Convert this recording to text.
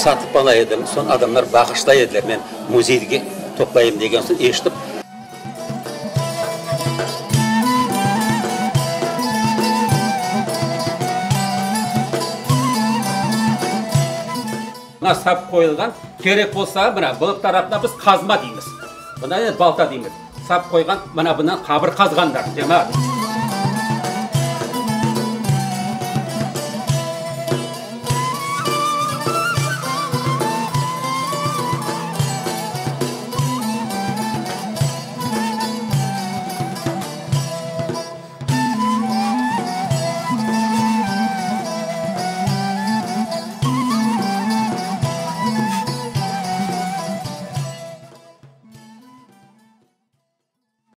Satıp ala edim, soñ adamlar bağışlay ediler, men müzeyge toplayım degen soñ eşitip. Mına sap qoyulğan, kerek bolsa, mına bu tarafına biz qazma deymiz, buna balta deymiz, sap qoyğan, mına bundan qabir qazğanlar, cemaat.